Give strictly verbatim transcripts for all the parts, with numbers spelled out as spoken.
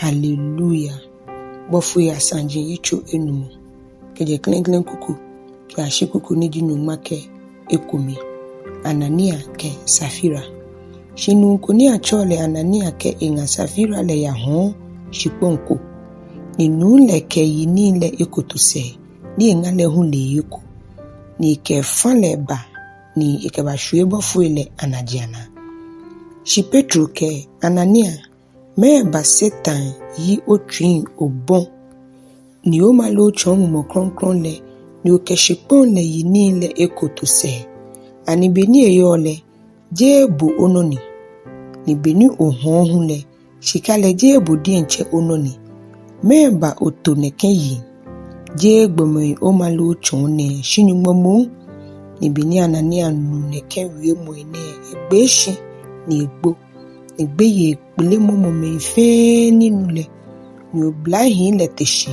Haleluya. Bɔfoi asaji yitso enumɔ, kɛjɛ klɛŋklɛŋ kuku kɛyashi kuku ni ji nyɔŋma kɛ ekome. Anania kɛ Safira. Shi nuu ko ni atsɛɔ lɛ Anania kɛ eŋa Safira lɛ yahɔɔ shikpɔŋ ko, ni nuu lɛ kɛ yinii lɛ eko to sɛɛ, ni eŋa lɛ hu le he eko, ni ekɛ fã lɛ ba, ni ekɛbashwie bɔfoi lɛ anajianaa. Shi Petro kɛɛ, Anania, mɛɛba Satan yi otsuiŋ obɔ, ni omale otsɔɔ Mumɔ Krɔŋkrɔŋ lɛ, ni okɛ shikpɔŋ lɛ yinii lɛ eko to sɛɛ? Ani be ni eyɔɔ lɛ, jeee bo onɔ ni? Ni be ni ohɔɔ hu lɛ, shika lɛ jeee bo diɛŋtsɛ onɔ ni? Mɛɛba oto nɛkɛ yiŋ? Jeee gbɔmɛi omale otsɔɔ nɛɛ, shi Nyɔŋmɔ moŋ. Ni be ni Anania nu nɛkɛ wiemɔi nɛɛ, egbee shi ni egbo, ni gbeyei kpele mɔmɔ mɛi fɛɛ ni nu lɛ. Ni oblahii lɛ te shi,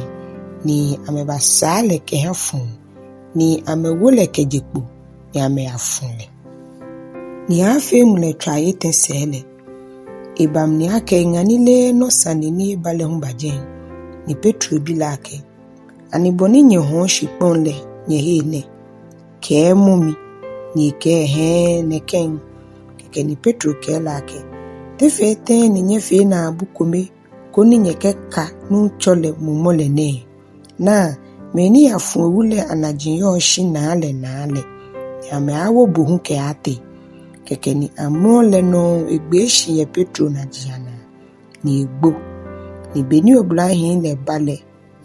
ni amɛbasaa lɛ kɛha fuu, ni amɛwo lɛ kɛje kpo, ni amɛyafu lɛ. Ni aaafee ŋmlɛtswaa etɛ sɛɛ lɛ, eba mli akɛ eŋa ni leee nɔ sane ni eba lɛ hu ba jɛi. Ni Petro bi lɛ akɛ, ani bɔ ni nyɛhɔɔ shikpɔŋ lɛ nyɛhe nɛ? Kɛɛmɔ mi. Ni ekɛɛ, hɛɛ, nɛkɛ ni. Kɛkɛ ni Petro kɛɛ lɛ akɛ, te fee tɛŋŋ ni nyɛfee naabu kome koni nyɛkɛka Nuŋtsɔ lɛ mumɔ lɛ nɛɛ? Naa, mɛi ni yafu ewu lɛ anaji yɔɔ shinaa lɛ naa lɛ, ni amɛaawo bo hu kɛaatee. Kɛkɛ ni amrɔ lɛ nɔŋŋ egbee shi yɛ Petro najianaa, ni egbo. Ni be ni oblahii lɛ ba lɛ,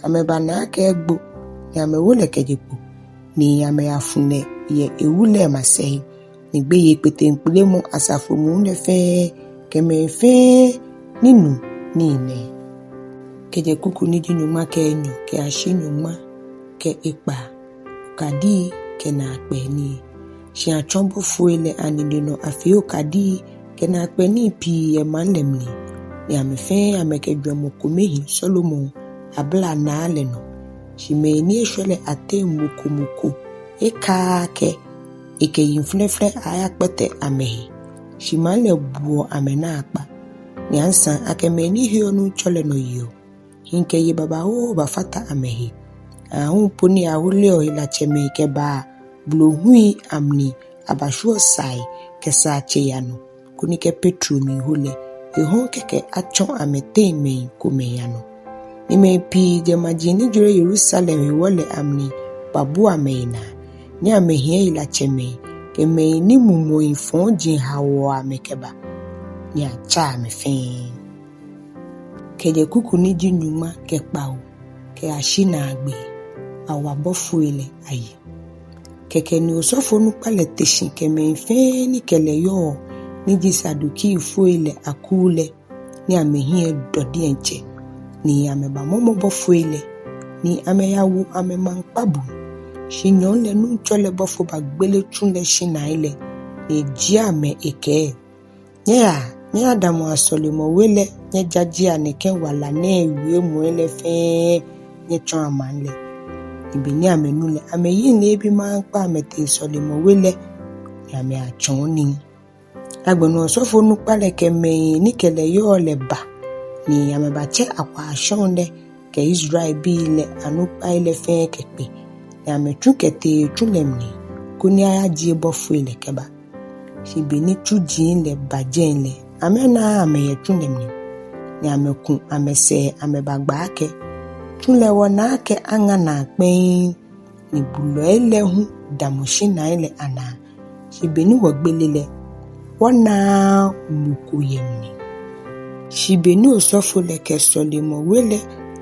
amɛbana akɛ egbo, ni amɛwo lɛ kɛje kpo, ni amɛyafu lɛ yɛ ewu lɛ masɛi. Ni gbeyei kpeteŋkpelemɔ asafo muu lɛ fɛɛ, kɛ mɛi fɛɛ ni nu nii nɛɛ. Kɛjɛ kuku ni ji nyɔŋma kɛ enyɔ kɛyashi nyɔŋma kɛ ekpaa. Okadii kɛ naakpɛɛ nii. Shi atsɔ bɔfoi lɛ anine nɔ afee okadii kɛ naakpɛɛ nii pii yɛ maŋ lɛ mli, ni amɛ fɛɛ amɛkɛ jwɛŋmɔ kome hi Salomo abla naa lɛ nɔ. Shi mɛi ni eshwɛ lɛ ateŋ mɔ ko mɔ ko ekaaa akɛ ekɛ yiŋ flɛflɛ aaayakpɛtɛ amɛhe, shi maŋ lɛ buɔ amɛ naakpa. Ni asaŋ akɛ mɛi ni heɔ Nuŋtsɔ lɛ nɔ yeɔ, hii kɛ yei babaoo bafata amɛhe. Aahu po ni aholeɔ helatsɛmɛi kɛbaa blohui amli abashwieɔ sai kɛ saatsei anɔ, koni kɛ Petro miiho lɛ, ehɔɔ kɛkɛ atsɔ amɛteŋ mɛi komɛi anɔ. Ni mɛi pii jɛ maji ni jwere Yerusalem hewɔ lɛ amli babua amɛhe naa, ni amɛhiɛ helatsɛmɛi kɛ mɛi ni mumɔi fɔji haoɔ amɛ kɛba, ni atsa amɛ fɛɛ. Kɛjɛ kuku ni ji nyɔŋma kɛ kpawo kɛyashi naagbee. Awa bɔfoi lɛ ayi. Kɛkɛ ni osɔfonukpa lɛ te shi kɛ mɛi fɛɛ ni kɛ lɛ yɔɔ, ni ji Sadukifoi lɛ akuu lɛ, ni amɛhiɛ dɔ diɛŋtsɛ, ni amɛbamɔmɔ bɔfoi lɛ, ni amɛyawo amɛ maŋkpabu. Shi nyɔɔŋ lɛ Nuŋtsɔ lɛ bɔfo bagbele tsu lɛ shinai lɛ, ni ejie amɛ ekɛɛ, nyɛyaa, nyɛyadamɔa sɔlemɔwe lɛ, nyɛjajea nɛkɛ wala nɛɛ wiemɔi lɛ fɛɛ nyɛtsɔɔa maŋ lɛ. Ni be ni amɛnu lɛ, amɛyiŋ leebi maŋkpa amɛtee sɔlemɔwe lɛ, ni amɛyatsɔɔ nii. Agbɛnɛ osɔfonukpa lɛ kɛ mɛi ni kɛ lɛ yɔɔ lɛ ba, ni amɛbatsɛ akwaashɔŋ lɛ kɛ Israelbii lɛ anukpai lɛ fɛɛ kɛkpe, ni amɛtsu kɛtee tsu lɛ mli, koni ayajie bɔfoi lɛ kɛba. Shi be ni tsuji lɛ ba jɛi lɛ, amɛnaaa amɛ yɛ tsu lɛ mli, ni amɛku amɛsɛɛ amɛbagba akɛ, tsu lɛ wɔna akɛ aŋa naakpɛɛ, ni bulɔi lɛ hu damɔ shinai lɛ anaa. Shi be ni wɔgbele lɛ, wɔnaaa mɔ ko yɛ mli. Shi be ni osɔfo lɛ kɛ sɔlemɔwe lɛ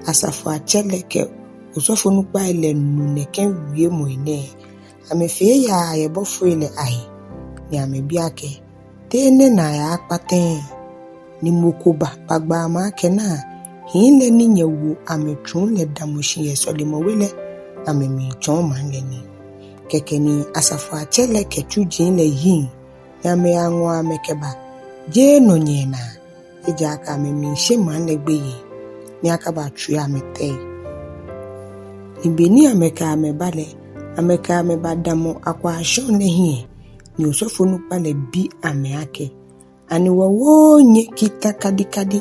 asafoiatsɛ lɛ kɛ osɔfonukpai lɛ nu nɛkɛ wiemɔi nɛɛ, amɛfee yaa yɛ bɔfoi lɛ ahe, ni amɛbi akɛ, te enɛ naa yaakpa tɛŋŋ? Ni mɔ ko ba bagba amɛ akɛ, naa, hii lɛ ni nyɛwo amɛtsu lɛ damɔ shi yɛ sɔlemɔwe lɛ, amɛmiitsɔɔ maŋ lɛ nii. Kɛkɛ ni asafoiatsɛ lɛ kɛ tsuji lɛ yiŋ, ni amɛyaŋɔ amɛ kɛba, jeee nɔnyɛɛ naa, ejaakɛ amɛmiishe maŋ lɛ gbeyei, ni akabatswia amɛ tɛi. Ni be ni amɛkɛ amɛ ba lɛ, amɛkɛ amɛ badamɔ akwaashɔŋ lɛ hiɛ, ni osɔfonukpa lɛ bi amɛ akɛ, ani wɔwooo nyɛ kita kadikadi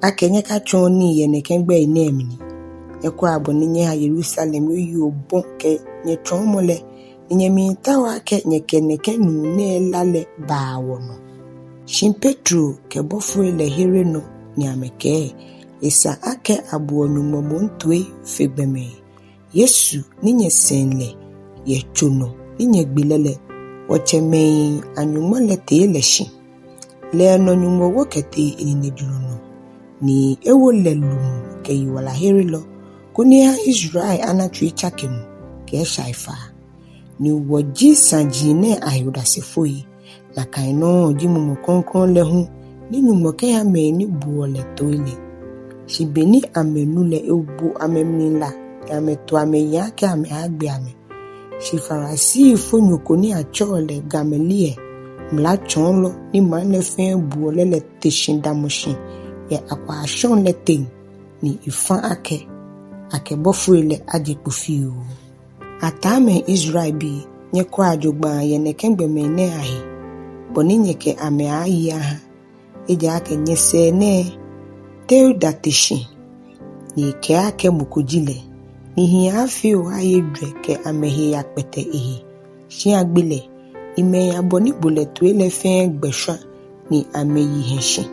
akɛ nyɛkatsɔɔ nii yɛ nɛkɛ gbɛi nɛɛ mli. Nyɛkwɛa bɔ ni nyɛha Yerusalem eyi obɔ kɛ nyɛtsɔɔmɔ lɛ, ni nyɛmiitao akɛ nyɛkɛ nɛkɛ nuu nɛɛ la lɛ baa wɔnɔ. Shi Petro kɛ bɔfoi lɛ here nɔ ni amɛkɛɛ, Esa akɛ aboɔ Nyɔŋmɔ moŋ toi fe gbɔmɛi. Yesu ni nyɛsɛŋ lɛ yɛ tso nɔ ni nyɛgbe lɛ lɛ, wɔtsɛmɛi a-Nyɔŋmɔ lɛ tee lɛ shi. Lɛ enɔ Nyɔŋmɔ wo kɛtee eninejurɔ nɔ, ni ewo lɛ lumɔ kɛ yiwalaherelɔ, koni eha Israel ana tsuitsakemɔ kɛ eshaifaa. Ni wɔji saji nɛɛ ahe odasefoi. Nakai nɔŋŋ ji Mumɔ Krɔŋkrɔŋ lɛ hu, ni Nyɔŋmɔ kɛha mɛi ni boɔ lɛ toi lɛ. Shi beni amɛnu lɛ, ewo amɛmli la, ni amɛto amɛyiŋ akɛ amɛaagbe amɛ. Shi Farisifonyo ko ni atsɛɔ lɛ Gamaliel, mlatsɔɔlɔ ni maŋ lɛ fɛɛ buɔ lɛ lɛ, te shi damɔ shi yɛ akwaashɔŋ lɛ teŋ, ni efã akɛ akɛ bɔfoi lɛ aje kpo fioo. Ataamɛi Israelbii, nyɛkwɛa jogbaŋŋ yɛ nɛkɛ gbɔmɛi nɛɛ ahe, bɔ ni nyɛkɛ amɛ aaaye aha. Ejaakɛ nyɛsɛɛ nɛɛ Teuda te shi, ni ekɛɛ akɛ mɔ ko ji lɛ, ni hii aaafee oha ejwɛ kɛ amɛhe yakpɛtɛ ehe. Shi agbe lɛ, ni mɛi abɔ ni bo lɛ toi lɛ fɛɛ gbɛ shwa, ni amɛyi hɛ shi.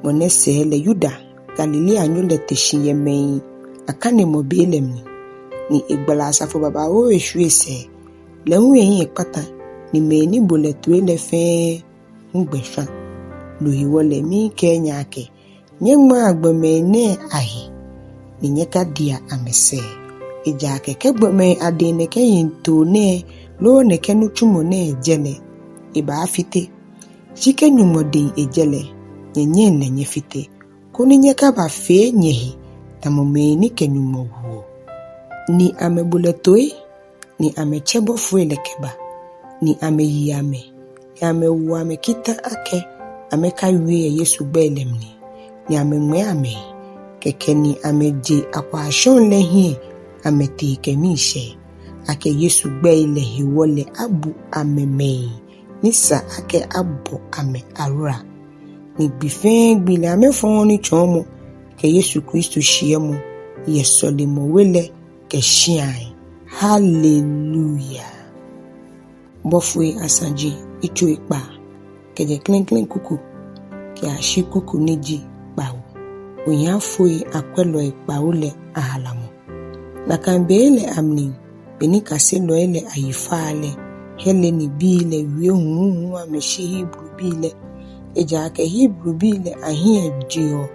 Mɔ nɛɛ sɛɛ lɛ Yuda, Galileanyo lɛ, te shi yɛ mɛi akanemɔ be lɛ mli, ni egbala asafo babaoo eshwie esɛɛ. Lɛ hu ehiɛ kpata, ni mɛi ni bo lɛ toi lɛ fɛɛ hu gbɛ shwa. No hewɔ lɛ miikɛɛ nyɛ akɛ, nyɛŋmɛa gbɔmɛi nɛɛ ahe, ni nyɛkadia amɛsɛɛ. Ejaakɛ kɛ gbɔmɛi adɛŋ nɛkɛ yiŋtoo nɛɛ loo nɛkɛ nitsumɔ nɛɛ jɛ lɛ, ebaafite. Shi kɛ Nyɔŋmɔ dɛŋ ejɛ lɛ, nyɛnyɛŋ lɛ nyɛfite, koni nyɛkabafee nyɛhe tamɔ mɛi ni kɛ Nyɔŋmɔ wuɔ. Ni amɛbo lɛ toi, ni amɛtsɛ bɔfoi lɛ kɛba, ni amɛyi amɛ, ni amɛwo amɛ kita akɛ amɛkawie yɛ Yesu gbɛi lɛ mli, ni amɛŋmɛɛ amɛhe. Kɛkɛ ni amɛje akwaashɔŋ lɛ hiɛ amɛtee kɛ miishɛɛ, akɛ Yesu gbɛi lɛ hewɔ lɛ abu amɛ mɛi ni sa akɛ abɔ amɛ ahora. Ni gbi fɛɛ gbi lɛ amɛfɔɔ nitsɔɔmɔ kɛ Yesu Kristo shiɛmɔ yɛ sɔlemɔwe lɛ kɛ shiai. Haleluya. Bɔfoi Asaji, yitso ekpaa, kɛjɛ klɛŋklɛŋ kuku kɛyashi kuku ni ji kpawo. Ohiafoi akwɛlɔi kpawo lɛ ahalamɔ. Nakai be lɛ amli, beni kaselɔi lɛ ayi fa lɛ, Helenibii lɛ wie huhuuhu amɛshi Hebribii lɛ. Ejaakɛ Hebribii lɛ ahiɛ jeɔ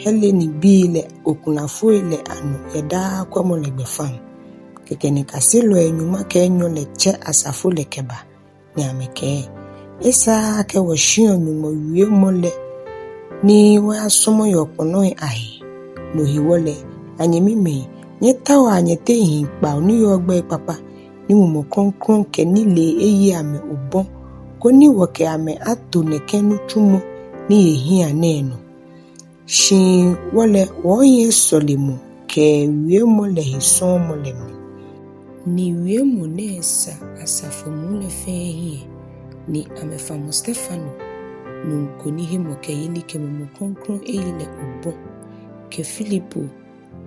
Helenibii lɛ okulafoi lɛ anɔ yɛ daa kwɛmɔ lɛ gbɛfaŋ. Kɛkɛ ni kaselɔi nyɔŋma kɛ enyɔ lɛ tsɛ asafo lɛ kɛba, ni amɛkɛɛ, Esaaa akɛ wɔshiɔ Nyɔŋmɔ wiemɔ lɛ ni wɔyasɔmɔ yɛ okpɔlɔi ahe. No hewɔ lɛ, anyɛmimɛi, nyɛtaoa nyɛteŋ hii kpawo ni yɔɔ gbɛi kpakpa, ni Mumɔ Krɔŋkrɔŋ kɛ nilee eyi amɛ obɔ, koni wɔkɛ amɛ ato nɛkɛ nitsumɔ ni he hiaa nɛɛ nɔ. Shi wɔ lɛ, wɔhiɛ sɔlemɔ kɛ wiemɔ lɛ he sɔɔmɔ lɛ mli. Ni wiemɔ nɛɛ sa asafo muu lɛ fɛɛ hiɛ, ni amɛfamɔ Stefano, nuu ko ni hemɔkɛyeli kɛ Mumɔ Krɔŋkrɔŋ eyi lɛ obɔ, kɛ Filipo,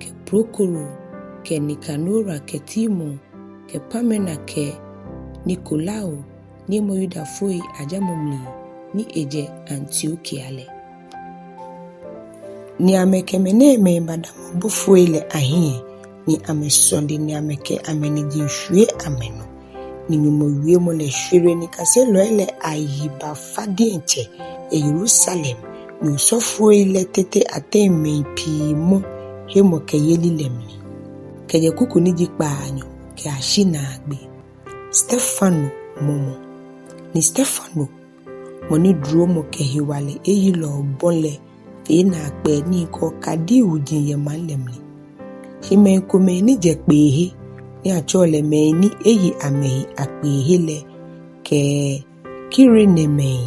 kɛ Prokoro, kɛ Nikanora, kɛ Timon, kɛ Parmena, kɛ Nikolao, ni emɔ Yudafoi ajamɔ mli, ni ejɛ Antiokia lɛ. Ni amɛkɛ mɛnɛɛmɛi badamɔ bɔfoi lɛ ahiɛ, ni amɛsɔle, ni amɛkɛ amɛniji shwie amɛnɔ. Ni Nyɔŋmɔ wiemɔ lɛ shwere, ni kaselɔi lɛ ayi bafa diɛŋtsɛ yɛ Yerusalem, ni osɔfoi lɛ tete ateŋ mɛi pii mɔ hemɔkɛyeli lɛ mli. Kɛjɛ kuku ni ji kpaanyɔ kɛyashi naagbee. Stefano mɔmɔ. Ni Stefano, mɔ ni duromɔ kɛ hewalɛ eyi lɛ obɔ lɛ, fee naakpɛɛ nii kɛ okadii wuji yɛ maŋ lɛ mli. Shi mɛi komɛi ni jɛ kpeehe, ni atsɛɔ lɛ mɛi ni eye amɛhe akpeehe lɛ, kɛ Kirenemɛi,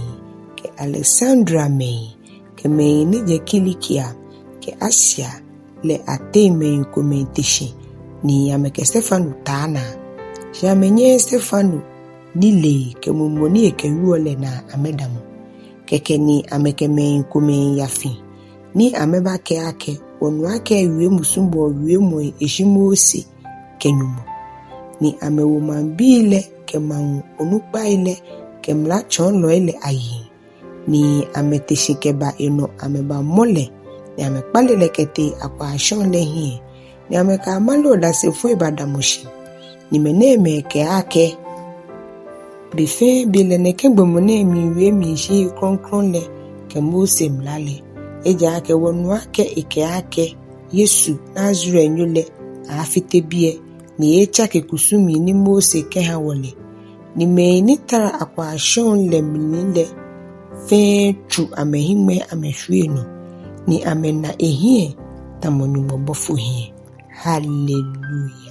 kɛ Aleksandriamɛi, kɛ mɛi ni jɛ Kilikia kɛ Asia lɛ ateŋ mɛi komɛi te shi, ni amɛkɛ Stefano taa naa. Shi amɛnyɛɛɛ Stefano nilee kɛ mumɔ ni ekɛwieɔ lɛ naa amɛdamɔ. Kɛkɛ ni amɛkɛ mɛi komɛi yafi, ni amɛbakɛɛ akɛ, Wɔnu akɛ ewie musubɔɔ wiemɔi eshi Mose kɛ Nyɔŋmɔ. Ni amɛwo maŋbii lɛ kɛ maŋ onukpai lɛ kɛ mlatsɔɔlɔi lɛ ayiŋ, ni amɛte shi kɛba enɔ amɛbamɔ lɛ, ni amɛkpale lɛ kɛtee akwaashɔŋ lɛ hiɛ, ni amɛkɛ amale odasefoi badamɔ shi. Ni mɛnɛɛmɛi kɛɛ akɛ, Be fɛɛ be lɛ nɛkɛ gbɔmɔ nɛɛ miiwie miishi He Krɔŋkrɔŋ lɛ kɛ Mose mla lɛ. Ejaakɛ wɔnu akɛ ekɛɛ akɛ, Yesu, Nazarenyo lɛ, aaafite biɛ, ni eeetsake kusumi ni Mose kɛha wɔ lɛ. Ni mɛi ni tara akwaashɔŋ lɛ mli lɛ fɛɛ tsu amɛhiŋmɛi amɛshwie enɔ, ni amɛna ehiɛ tamɔ Nyɔŋmɔ bɔfo hiɛ. Haleluya.